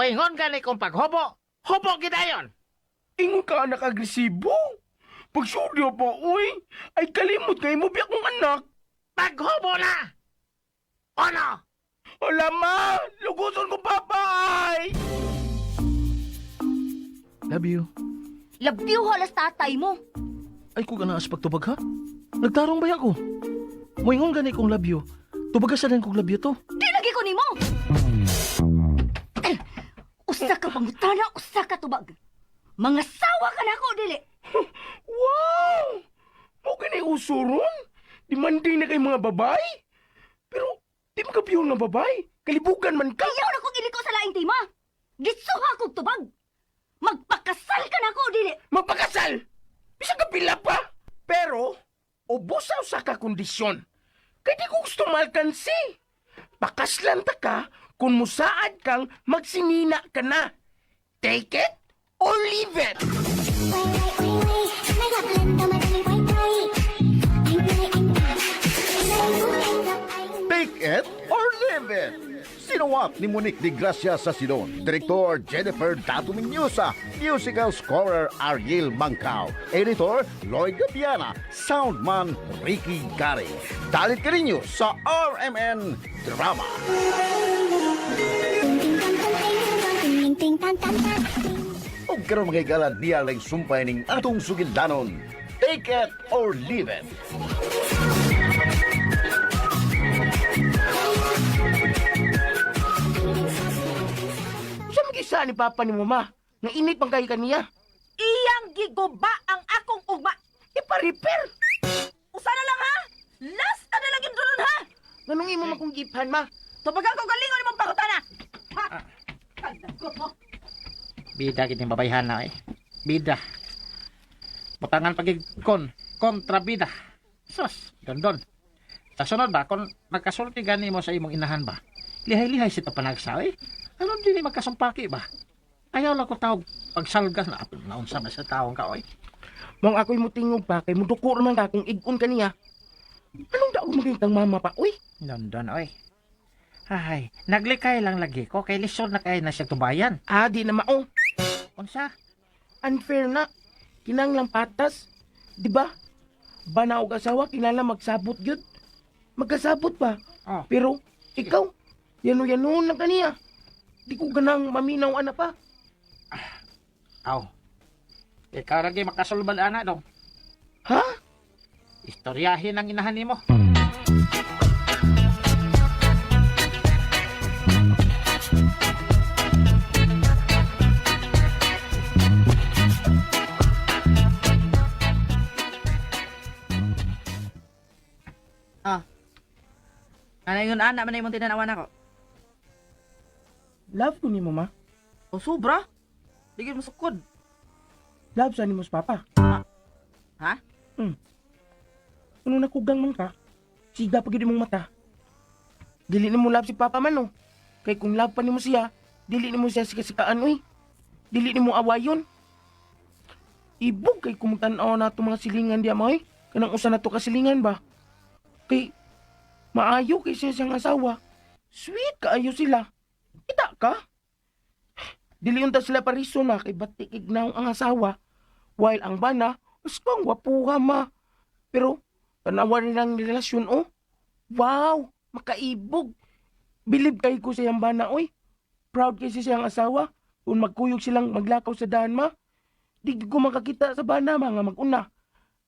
Moingon gani kong paghubo, hubo gidayon. Ingon ka anak agresibo. Pagsuryo pa, uy. Ay kalimot kay mo biya kong anak. Paghubo na! Ono! Wala ma, luguson ko papa ay. Love you. Love you, halas tatay mo. Ay ko ganaas pagtubag ha? Nagtarong ba ako? Moingon gani kong love you. Tubaga sa kong love you to. Di lagi ko nimo. Eh, usa ka pangutana, usa ka tubag. Mga sawa ka na ako, dili. Wow! Mo kini usuron? Demanding na kay mga babae? Pero di mo ka pure nga babae. Kalibugan man ka. Ayaw na kong iliko sa laing tema. Gitsuha kog tubag. Magpakasal ka na ako, dili. Magpakasal! Bisa ka pila pa! Pero, ubusaw sa ka kondisyon. Kay di ko gusto malkansi. Pakaslan ta ka kung musaad kang magsinina ka na. Take it or leave it! Take it or leave it. Sinuwat ni Monique de Gracia sa Sidon, Director Jennifer Dato Miñosa, Musical Scorer Ariel Mangkao, Editor Lloyd Gabiana, Soundman Ricky Gary. Dalit ka ninyo sa RMN Drama. Ug karon mga higala niya lang sumpay ning atong sugildanon. Take it or leave it. Sa mag-isa ni Papa ni Mama, nga init pang kayo kaniya. Iyang giguba ang akong ugma. Ipa-repair! Usa na lang ha. Last na na lang yung dunon ha. Nganong imo makong giphan, ma? Tubagan ko galingon imong pangutana. Ha? Kagdagot mo. Bida gid ning babayhan na eh. Bida. Butangan pagig kon kontrabida. Sus, dondon. Sa sunod ba kon magkasulti gani mo sa imong inahan ba? Lihay-lihay si panagsa eh. Ano dili magkasumpaki ba? Ayaw lang ko tawag pagsalgas na naunsa ba sa taong ka oy. Mong ako'y mutingog pa, kay muduko naman ka kung igon kaniya. Anong daog maging kang mama pa, uy? Dondon oy. Ay, naglikay lang lagi ko kay lisod na kay na siya tubayan. Ah, di na mao. Unsa? Unfair na. Kinanglang patas. Di ba? Bana og asawa, kinahanglan magsabot gyud. Magkasabot pa. Oh. Pero, ikaw, yano-yano lang kaniya. Di ko ganang maminaw ana pa. Aw. Ikaw lagi makasulbad ana dong. Ha? Istoryahin ang inahan nimo. Ah. Ano yun ana man imong tinanawan ako? Love ko ni mama. O sobra. Di gyud masukod. Love sa nimo sa papa. Ha? Ano nakugang man ka, siga pa gyud imong mata. Dili nimo love si papa man oh. Kay kung love pa nimo siya, dili nimo siya sikasikaan oy. Dili nimo awayon. Ibog kay kumutan-aw na itong mga silingan diya mo oy. Kanang usa na to ka silingan ba? Kay maayo kay siya siyang asawa. Sweet kaayo sila. Kita ka? Dili unta sila pariso na kay batik ignaw ang asawa. While ang bana, uskong wapuha ma. Pero tanawa rin ang relasyon oh. Wow, makaibog. Bilib kay ko sa iyang bana oy. Proud kay siya siyang asawa. Kung magkuyog silang maglakaw sa daan ma. Di ko makakita sa bana ma nga maguna.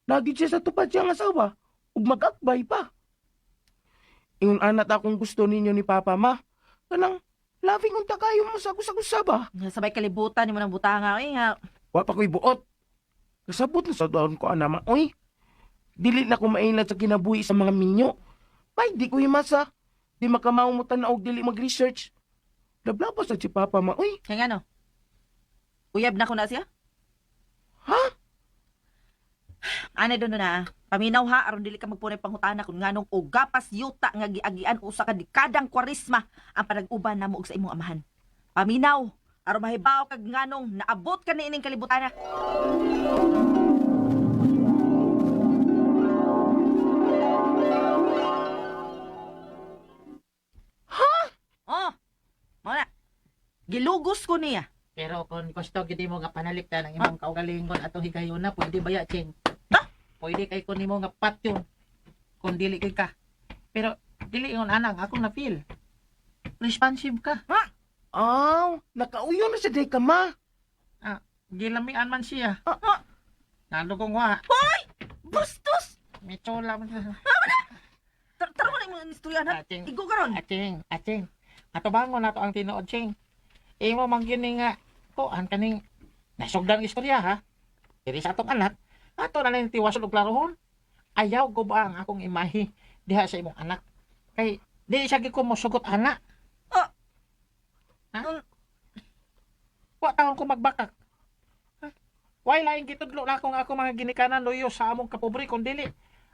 Nagid siya sa tupad siyang asawa. Ug magakbay pa. Ingon ana ta kung gusto ninyo ni Papa ma. Kanang loving unta kayo mo sa gusa-gusa ba? Sabay kalibutan nimo ng butanga oy nga. Wa pa ko'y buot. Kasabot na sa taon ko, ana, ma. Uy, dili na ko mainat sa kinabuhi sa mga minyo. Ay, di ko himasa. Di makamaw mo tanaw, dili mag-research. Lablabas sa si Papa, ma. Uy, Kay ngano? Uyab na ko na siya? Ha? Ana doon na. Paminaw ha aron dili ka magpunay pangutana kung nganong ugapas yuta nga giagian usa ka dekadang kwaresma ang panag-uban namo og sa imong amahan. Paminaw aron mahibaw kag nganong naabot ka niining kalibutana. Ha? Oh. Mao na. Gilug Gipugos ko niya. Pero kung gusto gid mo nga panaliktan ang imong kaugalingon atong higayuna, pwede ba ya, Ching? Ha? Pwede kay kun nimo nga patyon kung dili kay ka. Pero dili ingon anang akong na feel. Responsive ka. Aw, nakauyo na sa day ka, ma. Gilamian man siya. Ah, ah. Nalugong wa. Bastos! Mitsola man siya. Taro na imong istorya na. Ating Igo karon. Ating, ating. Atubangon na to ang tinuod, Ching. Imo man gyud ni nga kuan kaning nasugdan ang istorya ha. Diri sa atong anak, ato na lang tiwason og klarohon. Ayaw ko ba ang akong imahe diha sa imong anak. Kay di siya gyud ko mosugot ana. Ah. Ha? Wa taon ko magbakak. Ha? Way laing gitudlo na akong ako mga ginikanan luyo sa among kapobre kun dili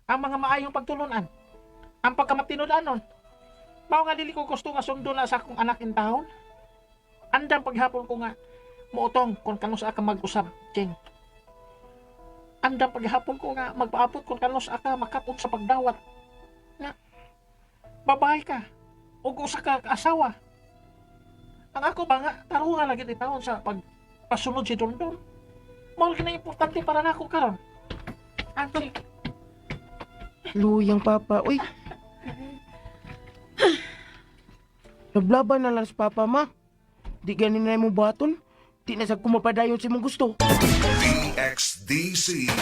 ang mga maayong pagtulunan. Ang pagkamatinud-anon. Mao nga dili ko gusto nga sundo na sa akong anak in taon. Andam paghapon ko nga moutong kung kanus ka mag-usab, Ching. Andam paghapon ko nga magpaabot kung kanus ka makatun sa pagdawat. Nga babae ka ug usa ka asawa. Ang ako ba nga tarungan lagi ni taon sa pagpasunod si Dondon. Mao lagi na importante para nako karon. Anto, Luyang papa, uy. Naglaban na lang si papa, ma. Di ganin na imong buhaton. Di na sa kumapadayon sa imong gusto. DXDC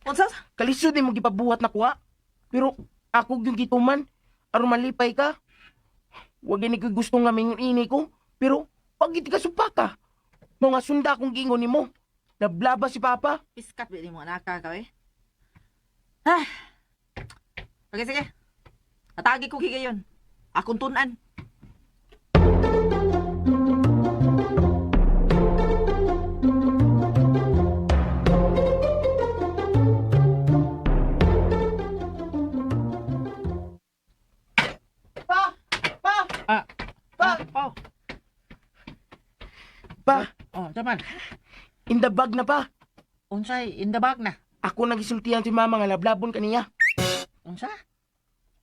Unsa? Kalisod imong gipabuhat na kuha. Pero ako yung gituman. Aron malipay ka. Wag gani ko gusto nga mingon ini ko. Pero wag gid ka supaka. Mga sunda akong giingon nimo. Nablaba si papa. Piskat ba mo anak ka eh? Ah. Okay, sige. Atagi ko higayon. Akong tunan. Pa! Pa! ah, Pa! oh, Pa! oh, jaman. In the bag na pa. Unsay in the bag na? Ako nagisultihan si mama nga lablabon kaniya. Unsa?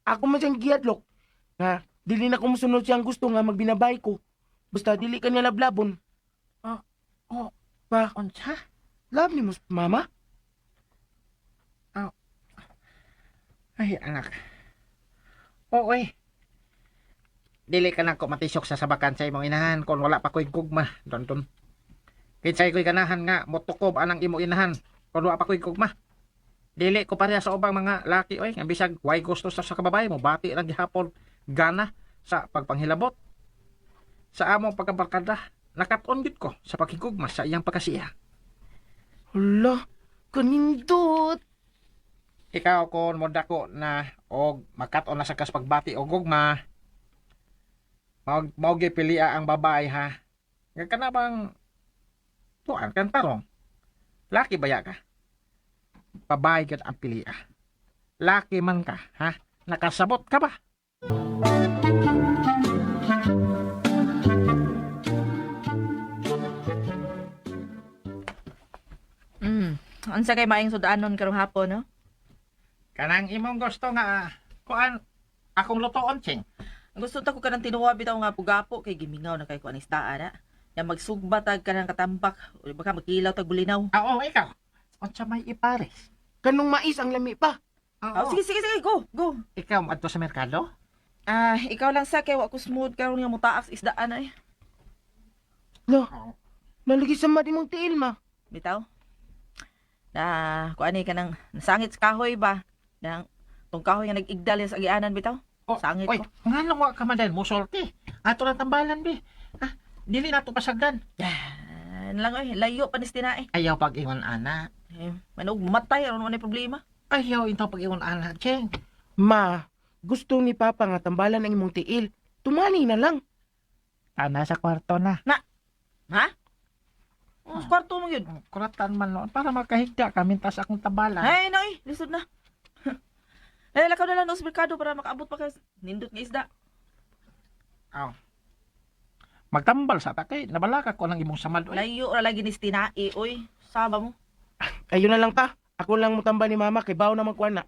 Ako man siyang giadlok. Nga, dili na ko musunod siyang gusto nga magbinabay ko. Basta dili ka niya lablabon. Ah, oh. Pa, Unsa? love ni mo si mama? Ay, anak. Oo eh. Dili ka na ko matisok sa sabakan sa imong inahan kung wala pa ko'y gugma. Don don. Kinsay ko'y ganahan nga motukob anang imong inahan kung wala pa ko'y gugma. Dili ko pareha sa ubang mga laki oy nga bisag way gusto sa kababae mo bati lang gihapon gana sa pagpanghilabot. Sa among pagkabarkada, nakat-on gid ko sa pakigugma sa iyang pagkasiya. Hala, kanindot. Ikaw kon mo dako na og makat-on na sa kas pagbati og gugma, mao mao gyud pilia ang babae ha. Nga kana bang tuan kan tarong. Laki baya ka? Babae gyud ang pilia. Laki man ka, ha? Nakasabot ka ba? Unsa kay maayong sudanon karong hapon, no? Kanang imong gusto nga kuan akong lutoon ching. Ang gusto ta ko kanang tinuwa bitaw nga pugapo kay gimingaw na kay ko aning isdaan na. Ya magsugba tag kanang katambak o baka magkilaw tag bulinaw. Ah, oo, ikaw. Unsa may ipares? Kanong mais ang lami pa. Oh, sige sige sige, go, go. Ikaw moadto sa merkado? Ah, ikaw lang sa kay wa ko smooth karon nga mutaak sa isdaan na eh. Lo, nalagi sa madi mong tiil ma. Bitaw. Na kuan ni kanang nasangit sa kahoy ba? Nang tong kahoy nga nag-igdal sa agianan bitaw. Oh, Sangit oy, ko. nganong wa ka man dahil musulti. Ato na tambalan bi. Ah, dili na to pasagdan. Yan lang oy, layo pa ni tinae. Ayaw pag-ingon ana. Eh, manog matay aron wala problema. Ayaw into pag-ingon ana, Cheng. Ma, gusto ni papa nga tambalan ang imong tiil. Tumani na lang. Tana sa kwarto na. Ha? Oh, sa kwarto mo yun. Kuratan man noon para makahigda kami tas akong tabala. Ay, noy, lisod na. Eh, lakaw na lang no sa merkado para makaabot pa ka nindot nga isda. Aw. Magtambal sa takay, nabalaka ko lang imong samad oy. Layo ra lagi ni tinae, oy. Saba mo. Ayun na lang pa. Ako lang mutambal ni mama kay bawo naman kuan na.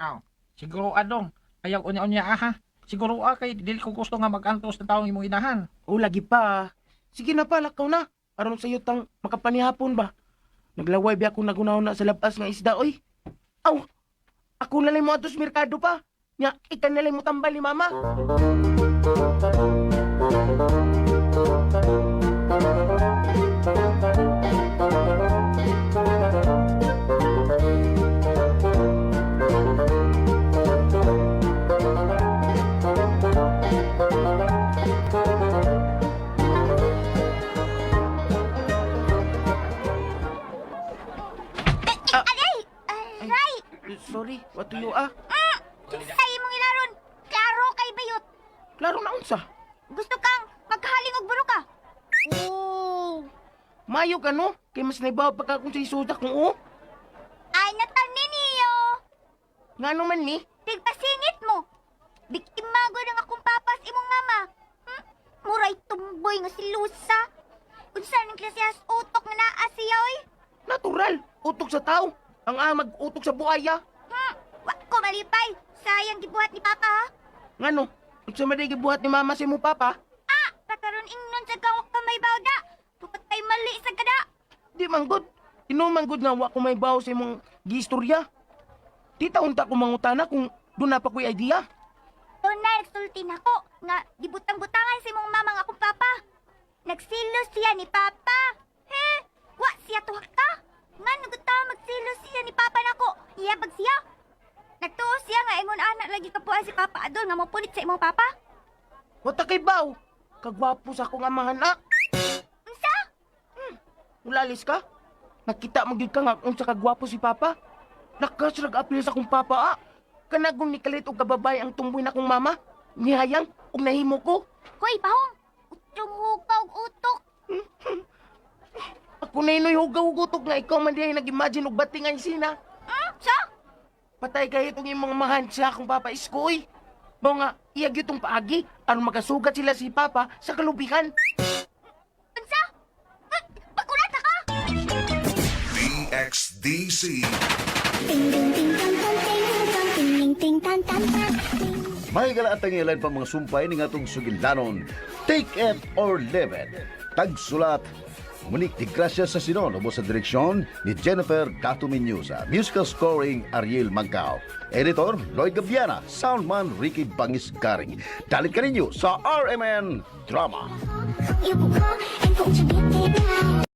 Aw. Siguro adong ayaw unya-unya ah, ha. Siguro kay dili ko gusto nga mag-antos na taong imong inahan. Oh, lagi pa. Sige na pa, lakaw na. Aron sa iyo tang makapanihapon ba. Naglaway ba ako nagunaw na sa labas nga isda, oy. Aw, ako na lang mo atos merkado pa. Nya, ikan na lang mo tambal ni mama. Aray! Aray! Sorry, watuyo ah. Sa imong ilaron, klaro kay bayot. Klaro na unsa. Gusto kang maghaling og buro ka. Oh. Mayo ka no? Kay mas naibaw pa ka kung sa isuda kung oo. Ay natanin niyo. Ngano man ni? Tigpasingit mo. Biktima gud ang akong papas imong mama. Muray tumboy nga si Lusa. Unsa ning klasehas utok nga naa siya oy? Natural, utok sa tao. Ang amag utok sa buaya. Wa ko malipay. Sayang gibuhat ni papa ha. Ngano? Unsa man day gibuhat ni mama sa imong papa? Ah, pakaron ingnon sa kang wa ka may bawda. Tupad kay mali sa kada. Di man gud. Tinuman gud nga wa ko may bawo sa imong giistorya. Di ta unta ko mangutana kung doon na pa ko'y idea. Tunay nagsulti nako nga gibutang-butangan sa imong mama nga akong papa. Nagsilos siya ni papa. He, wa siya tuhak ka. Nga nugot magsilos siya ni papa nako. Iyabag siya. Nagtuo siya nga ingon anak lagi kapuan si papa adol nga mopunit sa imong papa. Wata kay baw. Kagwapo sa akong amahan ah. Unsa? Mulalis ka? Nakita mo gyud ka nga unsa kagwapo si papa? Nakas nag-apil sa akong papa ah. Kanagong nikalit og kababay ang tumboy na akong mama. Nihayang og nahimo ko. Hoy, pahong. Utrong hugaw og utok. Ako na inoy hugaw-hugutok nga ikaw man dihay nag-imagine og bating ang sina. Sa? Patay kayo itong imong amahan sa akong papa iskoy. Mao nga, iya gyud tong paagi aron makasugat sila si papa sa kalubihan. Unsa? Pagkulat ka. DXDC. Ting ting ting tan tan ting tan ting ting tan tan tan. May galaatang ilan pa mga sumpay ni ngatong sugilanon. Take it or leave it. Tagsulat, Monique de Gracia sa Sinon, ubos sa direksyon ni Jennifer Gato Miñuza. Musical scoring, Ariel Mancao. Editor, Lloyd Gabiana. Soundman, Ricky Bangis Garing. Dalit ka ninyo sa RMN Drama. Yêu cũng khó, em cũng chẳng biết thế nào.